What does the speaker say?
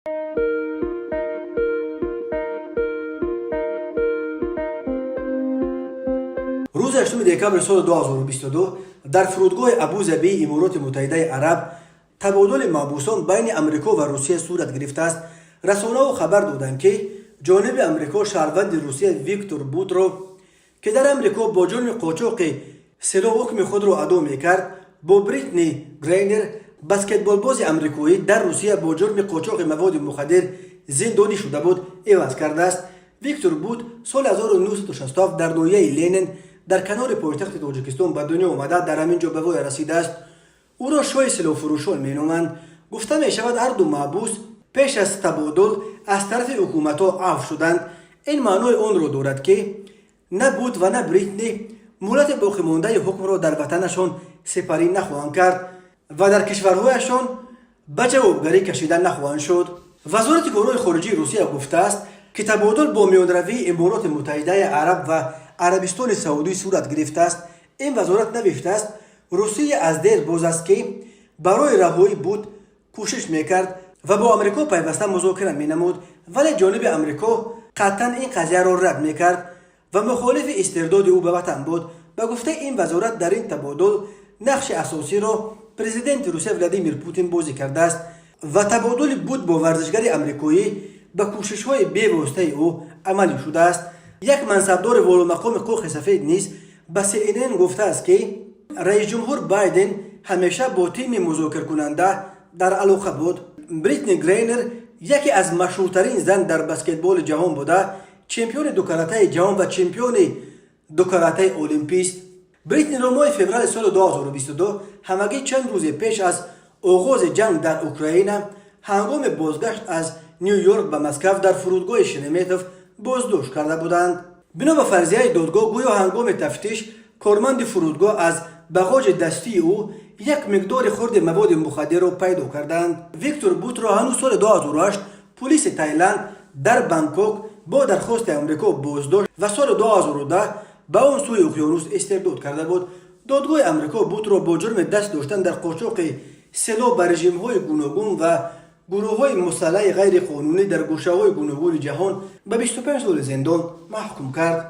Рӯзи 8 декабри соли 2022 дар фурудгоҳи Абузабии Имороти Муттаҳидаи Араб табодули маҳбусон байни Амрико ва Русия сурат гирифтааст. Расонаҳо хабар доданд, ки ҷониби Амрико шаҳрванди Русия Виктор Бутро, ки дар Амрико бо ҷурми қочоқи силоҳ ҳукми худро адо мекард, бо Бритни Грейнер, баскетболбози амрикоӣ, дар Русия бо ҷурми қочоқи маводи мухаддир зиндонӣ шуда буд, иваз кардааст. Виктор Бут соли 1967 дар ноҳияи Ленин дар канори пойтахти Тоҷикистон ба дунё омада, дар ҳамин ҷо ба воя расидааст. Ӯро шоҳи силоҳфурӯшон меноманд. Гуфта мешавад, ҳарду маҳбус пеш аз табодул аз тарафи ҳукуматҳо афв шуданд. Ин маънои онро дорад, ки на Бут ва на Бритни муҳлати боқимондаи ҳукмро дар ватанашон сипарӣ нахоҳанд кард ва дар кишварҳояшон ба ҷавобгарӣ кашида нахоҳанд шуд. Вазорати корҳои хориҷии Русия гуфтааст, ки табодул бо миёнравии Имороти Муттаҳидаи Араб ва Арабистони Саудӣ сурат гирифтааст. Ин вазорат навиштааст, Русия аз дер боз аст, ки барои раҳоӣ Бут кӯшиш мекард ва бо Амрико пайваста музокира менамуд, вале ҷониби Амрико қатъан ин қазияро рад мекард ва мухолифи истирдоди ӯ ба ватан буд. Ба гуфтаи ин вазорат, дар ин табодул нақши асосиро президенти Русия Владимир Путин бозӣ кардааст ва табодули Бут бо варзишгари амрикоӣ ба кӯшишҳои бевоситаи ӯ амалӣ шудааст. Як мансабдори воломақоми Қӯхи Сафед низ ба CNN гуфтааст, ки раисҷумҳур Байден ҳамеша бо тими музокиркунанда дар алоқа буд. Бритни Грейнер яке аз машҳуртарин зан дар баскетболи ҷаҳон буда, чемпиони дукаратаи ҷаҳон ва чемпиони дукаратаи олимпист. Бритниро моҳи феврали соли 2022, ҳамагӣ чанд рӯзе пеш аз оғози ҷанг дар Украина, ҳангоми бозгашт аз Ню Йорк ба Москав дар фурудгоҳи Шереметов боздошт карда буданд. Бино ба фарзияи додгоҳ, гӯё ҳангоми тафтиш корманди фурудгоҳ аз бағоҷи дастии ӯ як миқдори хурди маводи мухаддирро пайдо карданд. Виктор Бутро ҳанӯз соли 2008 пулиси Тайланд дар Бангкок бо дархости Амрико боздошт ва соли 2010 ба он сӯи уқёнус истирдод карда буд. Додгоҳи Амрико Бутро бо ҷурми даст доштан дар қочоқи силоҳ ба режимҳои гуногун ва гурӯҳҳои мусаллаҳи ғайриқонунӣ дар гӯшаҳои гуногуни ҷаҳон ба 25 соли зиндон маҳкум кард.